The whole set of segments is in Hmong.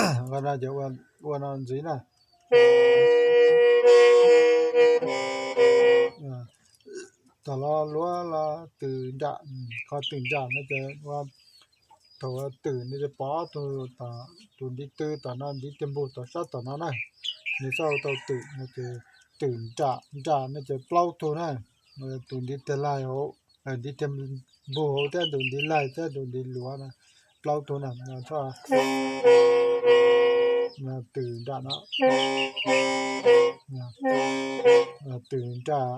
Qhov no ces ua no ntxiv na. Tom los luav los tws nram, qhov tws nram no ces ua, thaum twm no ces pov tus, tus ntiv tw tom no, ntiv tw npug tom sab tom no na, nws txoj tau twm no ces twm nram, nram no ces plaub tug na, tus ntiv tw laig hauv, ntiv tw npug hauv thiab tus ntiv laig thiab tus ntiv luav na, plaub tug na, twm nram no, twm nram,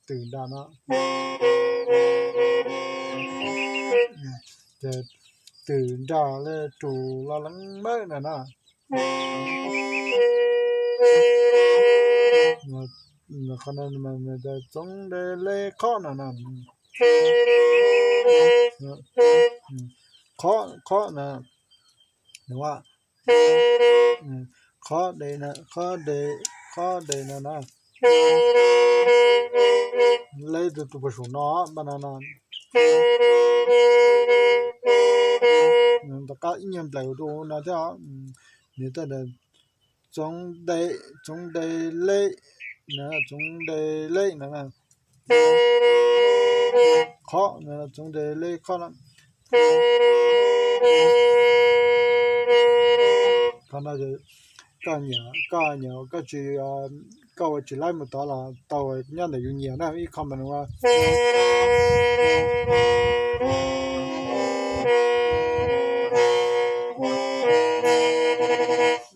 twm nram no. Ces twm nram le rus los leev mawb no na. Qhov no txoov de le khob no na. Khob, khob na, qhov de, qhov de, qhov de no na. Le tus tus puag saum no npaj no no. Tom qab ib nyuag nplaim rau no thiab, nws tej txoov de, txoov de le na, txoov de le no na. Khob no txoov de le khob no. Qhov no koj nyiam, koj nyiam koj tsis, koj ua tsis laib mus tod los tau, nyob ntawm yus nyiam na. Ib qho mas nws ua,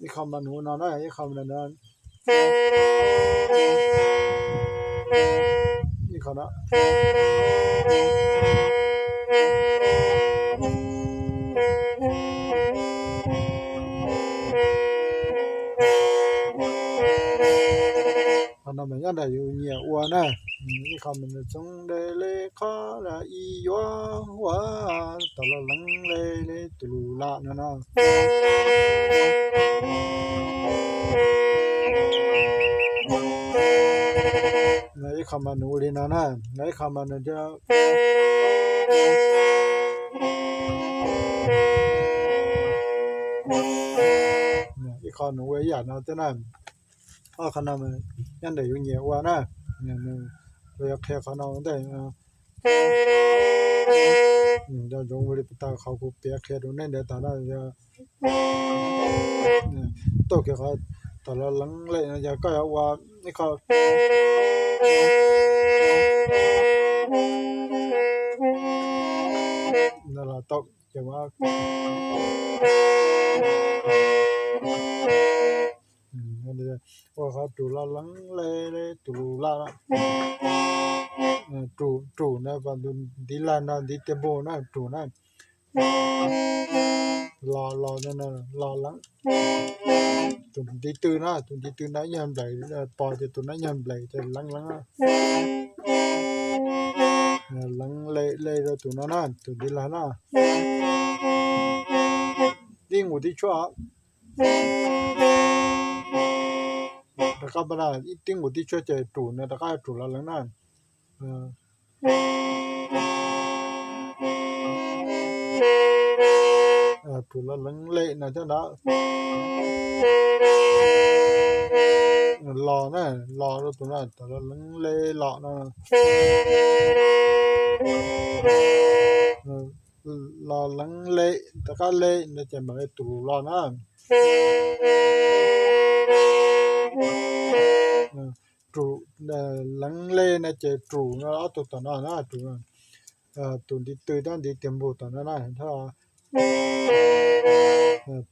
ib qho mas nws ua no na, ib qho mas nws ib qho no. Qhov no mas nyob ntawm yus nyiam ua na. Ib qho mas nws txoov de le khob los ib yuav ua, tau los leev le le tus lus lam no no. Ib qho mas nws ua li no na, ib qho mas nws ib qho nws ua ib yam no thiab na. Ob qho no nyob ntawm yus nyiam ua na. Kuv yuav qhia qhov no ua ntej. Nco ntsoov ua li puas tau qhov kuv piav qhia rau nej ntawd tas no. Tau kiag qhov tau los leev le no yog koj yuav ua ib qho no los tau ces ua qhov rus los leev le le tus lus lam, rus, rus no ntiv lag no ntiv tiag npug na, rus na. Los, los, los leev. Tus ntiv tw na, tus ntiv tw no ib nyuag nplaim, pos ces tus no ib nyuag nplaim ces leev, leev na. Leev le, le rau tus no na, tus ntiv lag na. Tib nqus tib tshuab. Rov qab pab na, tib nqus tib tshuab ces rus no rov qab rus los leev na. Rus los leev le no thiab ntag. Los na, los rau tus no, rus los leev le los no. Los leev le, rov qab le no ces mam li tus lus los na. Rus, leev le no ces rus no ob tug tom no na, rus, tus ntiv tw thiab ntiv tiag npug tom no na.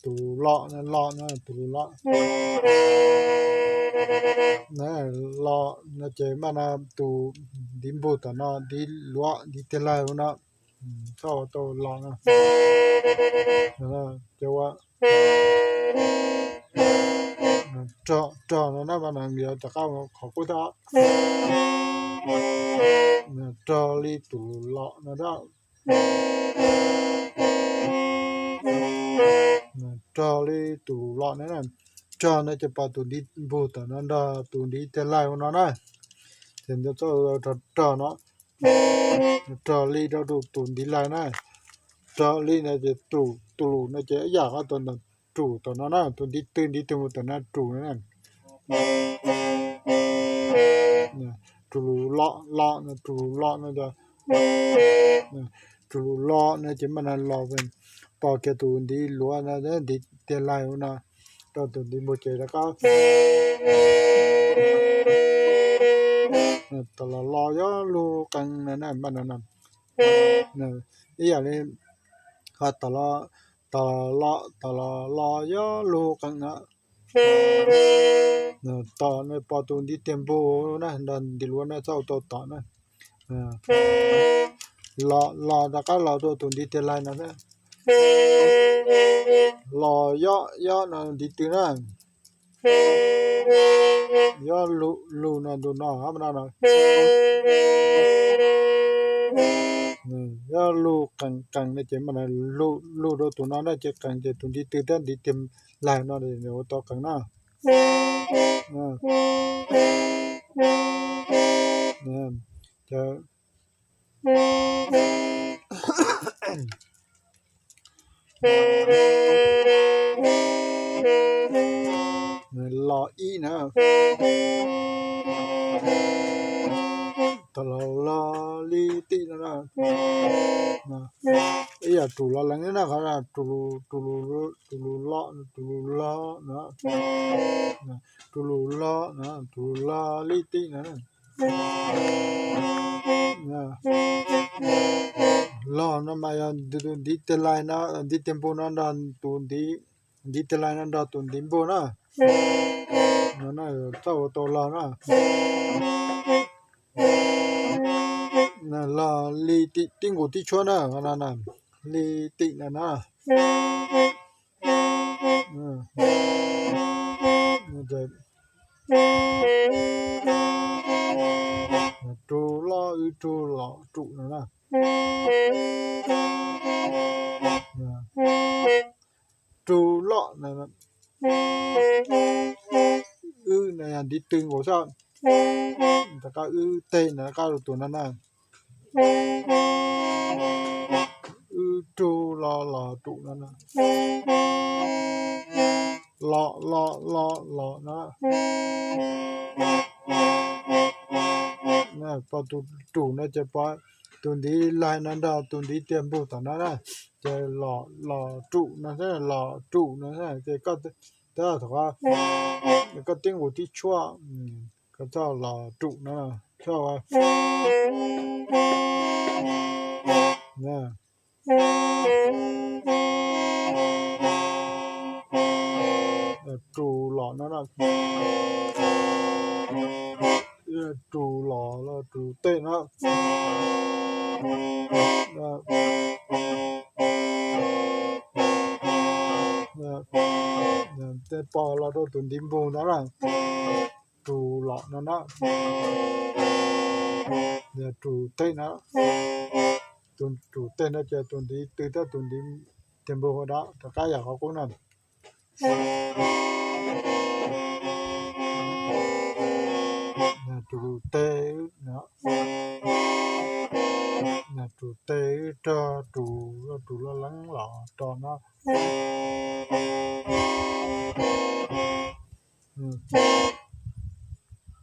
Tus los, los no tus lus los. Los no ces mas no tus ntiv npug tom no, ntiv luav, ntiv tiag lawg no. Tau, tau los no. Ces ua rog, rog no na, mas no yuav rov qab qhov qub thiab. Rog li tus los no thiab. Rog li tus los no na. Rog no ces pom tus ntiv npug tom no nrog tus ntiv tiag lawg no na. Ces nco txoj rog, rog no. Rog li rau tus ntiv lawg na. Rog li no ces tus, tus lus no ces ib yam qhov tus ntawd. rus tom no na, tus ntiv tw ntiv tw mus tom no rus no na. Rus lus lo, lo no, rus lus lo no, rus lus lo no ces maj no los pos kiag tus ntiv luav no, ntiv tiag laig no rau tus ntiv npog ces rov qab tom los lo yuav lug qee no na, maj no no. Ib yam li ho tom los, tom los, tom los lo yuav lug qee no. Tom no pos tus ntiv tiag npog na, nrog ntiv luav no txhob ua tau tom na. Los, los rov qab los rau tus ntiv tiag laig no. Los yob, yob no ntiv tw na. Yob lug, lug no ntu no, no no. Yob lug qees, qees no ces maj no lug, lug rau tus no na ces qees ces tus ntiv tw thiab ntiv tiag laig no ua tau qees na. Los ib na. Tau los, los li tim no na. Ib yam rus los lees na, qhov rus, rus lus lo, rus lus lo no, rus lus lo no, rus lus lo li tim no. Los no mas yog tus ntiv tiag laig no, ntiv tiag npog no nrog tus ntiv, ntiv tiag laig no nrog tus ntiv npog na. No txhob ua tau los na. Los li tim, tib nkaus tib tshuab na, li tim no na. Rus lo, wb rus los rus no na. Rus lo no, wb no yog ntiv tw nkaus xwb. Rov qab wb teg no rov qab rau tus no na. Wb rus lo, los rus no na. Los, lo, lo, los no. Pom tus rus no ces pom tus ntiv laig no nrog tus ntiv tiag npog tom no na, ces los, los rus no, los rus no ces koj, tab tom, koj tib nkaus tib tshuab, koj txhob los rus no, txhob rus los no, rus los, los rus teg no. Tej pom los rau tus ntiv npog no na, rus los no na, rus teg no. Tus rus teg no ces tus ntiv tw thiab tus ntiv tiag npog ua dab rov qab yam qhov qub na. Rus teg,